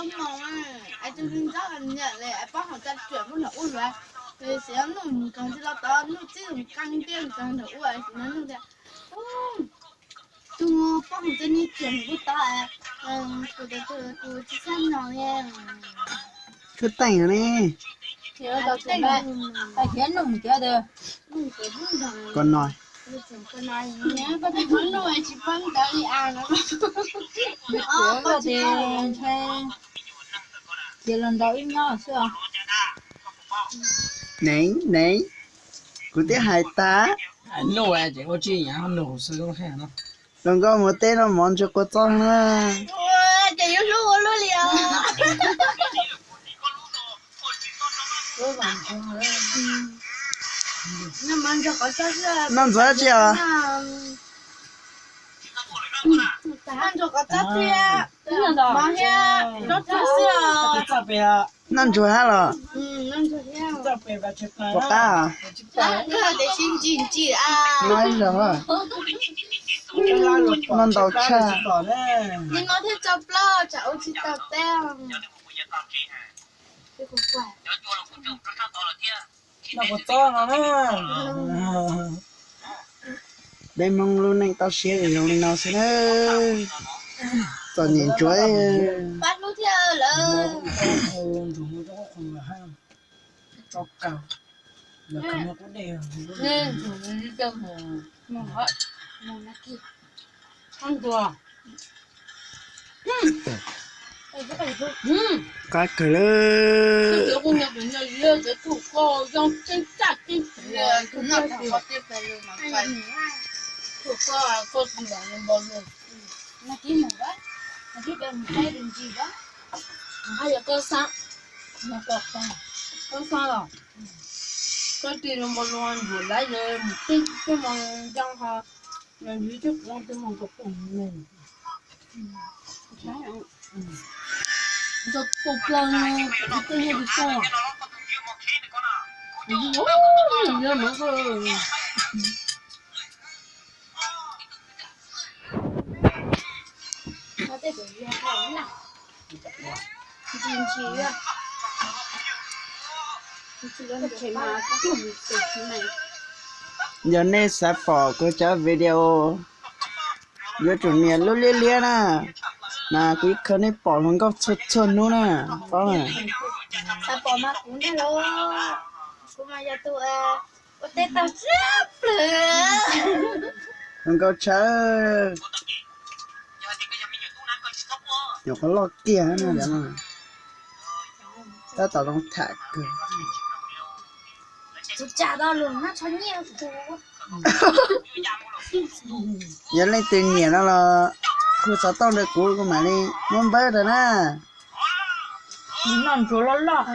Mus, es tus niag ntxawg niam li es pab hauv tsa tsuam pub nram ub luav, tab sis nuj mus kawg tsis los tod, nuj txib mus kawg tiag kawg nram ub es tus niag nuj tias, tus pab hauv tsa niag tsuam nram ub tod, kuv tus tus tsis txhob nyob li. Kuv teej ne. Koj no. Koj tsis pab ntawd li as no. Ntshai cia los nraud ib nyob xwb os. Nev, nev, kuv twb hais tas. Nuj ces ua tsis nyav nuj xwb. Hluas nkauj mus teb no mov ntsuag kua txob na. Ces yuav hlub ua luaj li os. Noj ntxuag tsi os? Noj ntxuag kov txob thiab mov thiab zaub tsuag xwb os. Noj ntxuag hab los? Puas qab? Noj ib zaug. Noj ntau tshaj. Nim no thiaj tso plaub tsam ua tsis tau teb. Peb Hmoob lub neej toj siab zoo li no xwb na. Txom nyem ntsuav. Pab hlub thiab lawm. Qab kawg lawm. Koj ris npau luag ntsuam lawm, mus tej tej mo ncoo ho, yog yus ib tug qoo twg mus nkaus pum neeg. Nkaus pum plaws no, tej yog yus tau. Yog nej xav pom kuv cov video yuav tsum nias lub liab liab na, mas kuv ib khawv nej pom hluas nkauj txhua txhua hnub na, paub na. Xav pom mas kuv ntag los, kuv mas yog tus ua teb tau siab plawg. Hluas nkauj tshawv, nyuam qhuav loj kiag na. Tab tom zoo tham kawg. Yog leej twg nyiam no los hu xov tooj rau kuv, kuv mam li muab npawb rau na. Noj ntsuav loj loj.